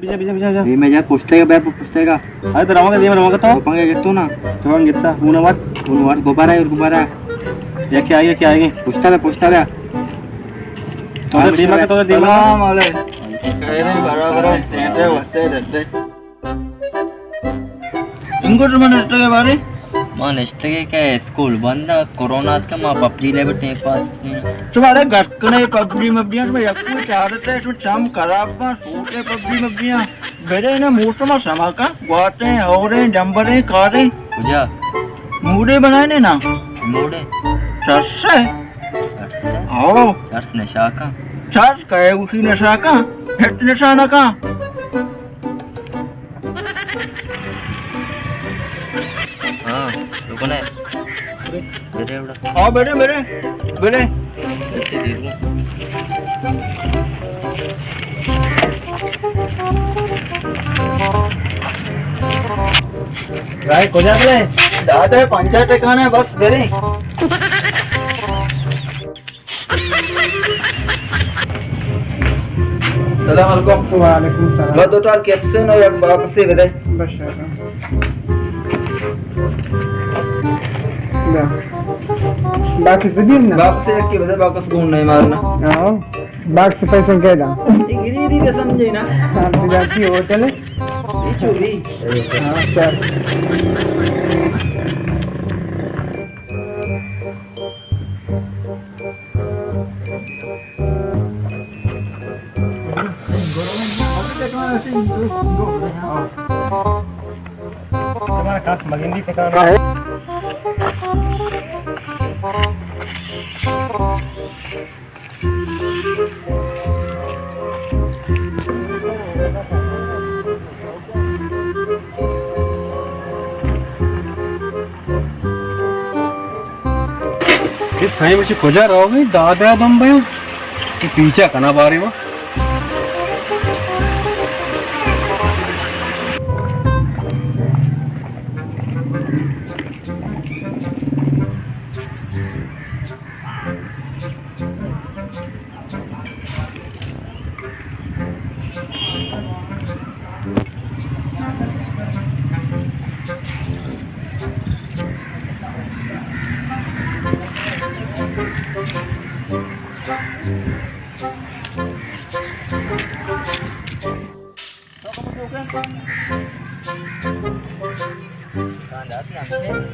بیجا، بیجا، بیجا، بیجا۔ دیم ءَ جا، پشت ءَ بیا، پشت ءَ۔ ارے تو روان دیم ءَ روان تو۔ پنگا گتو نا۔ تو گتا۔ ہون وات۔ ہون وات، گبارا اور گبارا۔ یا کیا آئے، کیا آئے؟ پشت ءَ بیا، پشت ءَ بیا۔ تو دیم ءَ، تو دیم ءَ۔ سلام علیکم۔ خیر ہے، برابر ہے، ٹینٹ ہے، وسے رہتے۔ انگوٹ من نشتگ ئے بارے؟ ما نشتگ ئے کہ اسکول بند ءَ، کورونا اتکہ، ما پبجی لیب ٹیم پاس کنیں۔ شما ارے گٹ کنے پبجی مبجی، شما یکو چارتے، شما چم خراب با، سوٹے پبجی مبجی۔ برے نا موسم سما کا، گواتیں، ہوریں، جمبریں، کاریں۔ کجا؟ موڑے بنائے نے نا۔ موڑے؟ چرس ہے۔ چرس ہے؟ آؤ۔ چرس نشا کا۔ چرس کا ہے، اسی نشا کا۔ ہٹ نشا نہ کا۔ ہاں، رکنے۔ بیٹے بڑا۔ ہاں، بیٹے، بیٹے، بیٹے۔ ایسے دے دوں۔ بھائی، کجا گئے؟ دادا، پنجاہ ٹکانے بس برے۔ السلام علیکم۔ وعلیکم السلام۔ بس دو ٹال کیپسول اور یک باکسے بدے۔ بس شکر۔ بیا۔ باکس بدیم نا؟ باکس یکی بدے، باکس گون نہیں مارنا۔ ہاں۔ باکس پیسے کہہ دا؟ یہ گری گری کے سمجھے نا۔ ہاں، بجاتی ہوٹل ہے۔ یہ چوری۔ ہاں، سر۔ کہ سائیں بچے کجا رو گئی؟ دادا بمبئی کہ پیچھا کنا بارے ما۔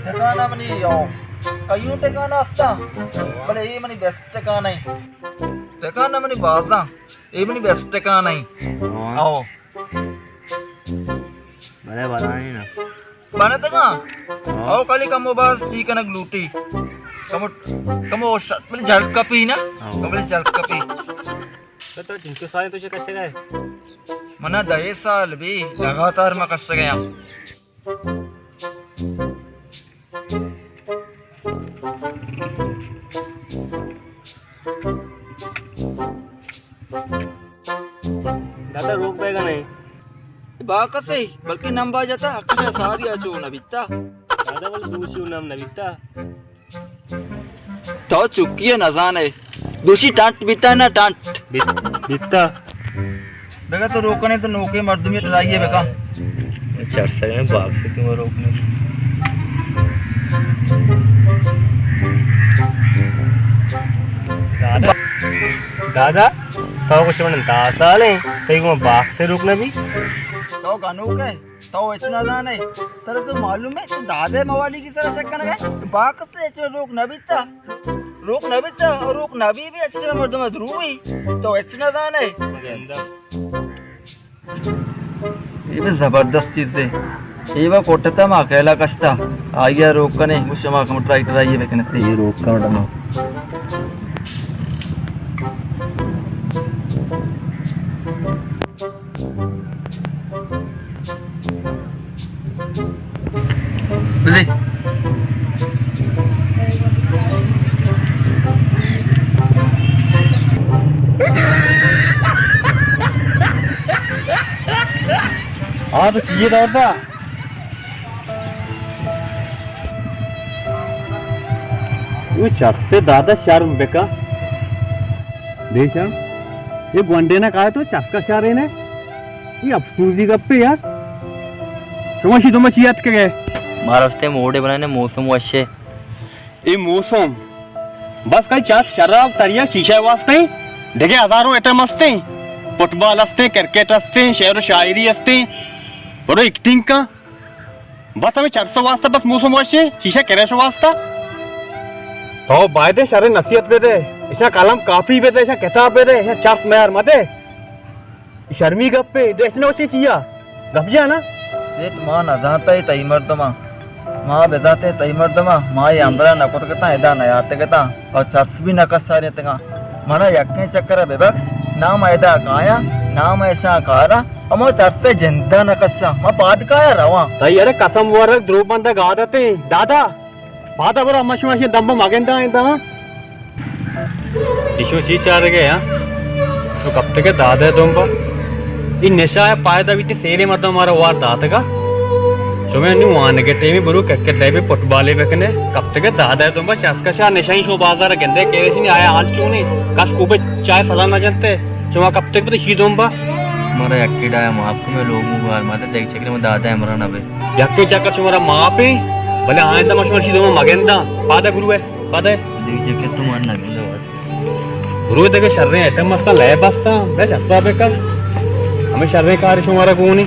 ٹکانہ منی، او، کئیوں ٹکانہ استا، بلے اے منی بیسٹ ٹکانہ ایں۔ ٹکانہ منی بازاں، اے منی بیسٹ ٹکانہ ایں۔ ہاں۔ او۔ بلے بلائیں نا۔ بنتگاں؟ ہاں۔ او کلی کمو باز ٹھیک کنگ لوٹی۔ کمو، کمو ش-، بلے جھل کپی نا؟ ہاں۔ بلے جھل کپی۔ تو، تو چنچو سال تو چہ کشگ ئے؟ منا دہ سال بی لگاتار ما کشگ ءَ آں۔ دادا روک بیگا نہیں۔ باکس ہے، بلکہ نمبا جتا، اکشا ساری آ چو نہ بیتا۔ دادا بل دوشی نام نہ بیتا۔ تو چکی ئے نزان ئے۔ دوشی ٹانٹ بیتا نا ٹانٹ۔ بیت-، بیتا۔ بگا تو روکنے تو نوکے مردمی ٹرائی ئے بگا۔ چار سگے باکس کہ ما روکنے۔ دادا، دادا، تو کچھ من دہ سال ہیں، تئی کو باکس روکنے بھی۔ تو گنوک ئے۔ تو ہچ نہ زان ئے، ترا تو معلوم ہے، تو دادے موالی کی طرح چک کنگ ئے، باکس سے ہچ روک نہ بیتا، روک نہ بیتا، اور روک نہ بی بھی ہچ مردم دروی، تو ہچ نہ زان ئے۔ یہ بھی زبردست چیز ہے، یہ وہ کوٹتا ما اکیلا کشتا، آئیے روک کنے، وہ شما کم ٹرائی ٹرائی بکنے۔ یہ روک کر ڈما۔ بلے۔ آ تو چیئے دور تھا۔ وہ چرسے دادا شرم بکا۔ دیکھا، یہ گونڈے نہ کہا تو چرس کا شر ہے نا۔ اے افسوزی گپے یار۔ شما شی دوما چی اتکگے؟ مارا واسطے موڈے بنانے، موسم وشے۔ اے موسم بس کئی چرس، شراب، تریا، شیشہ واسطے۔ دگہ ہزاروں ایٹم ہستے۔ فٹبال ہستے، کرکٹ ہستے، شعر و شاعری ہستے، بڑو ایکٹنگ کا۔ بس ہمیں چرس واسطہ بس موسم وشے، شیشہ کریش واسطہ۔ تو بایدے شریں نصیحت بدے، ایشاں قلم کاپی بدے، ایشاں کتاب بدے، ایشاں چرس میار مدے۔ شرمی گپے، دیش نہ وشی چیا؟ گپ جانا؟ سیٹ ما نزانتا اے تئی مردما۔ ما بزانتے تئی مردما، ما اے ہمبرا نہ کت کتاں، ادا نیاتکتاں، اور چرس بھی نہ کسارتگاں۔ منا یکیں چکر ببخش، نام ایدا کایا، نام ایشاں کارا، اما چرس جندا نہ کساں، ما پاد کایا رواں۔ تئی ارے قسم ورگ دروگ بندگ عادتیں، دادا۔ پادا برو، اما شما شی دمب مگندا انت ہاں۔ ایشو چی چارگے ہاں؟ تو کپتگے دادے دمبا۔ ای نشا ہے پائدہ بیتی سیلے مردم ہمارا وار داتگا۔ شما نی وانگے ٹیمی برو کرکٹ لیبے فٹبالے بکنے۔ کپتگے دادے دمبا چسکا شا نشا ہی شو بازار گندے کیرے شنی آیا حال چونی۔ کس کو بے چائے سلام نہ جنتے۔ شما کپتگ بده شی دمبا۔ مارا یکی ڈایا معاف کن، میں لوگ مو بار ماتے دیکھ چکرے میں دادا امرا نہ بے۔ یکے چکر شمارا معاف ہیں، بلے آئندہ ما شمارا شی دمبا مگنداں۔ پادے برو ہے، پادے۔ دیکھ چکر تو مار نہ گندا بس۔ برو دگہ شریں ایٹم مستا لے بستا، بس حساب کر۔ ہمیں شریں کار شمارا کونی۔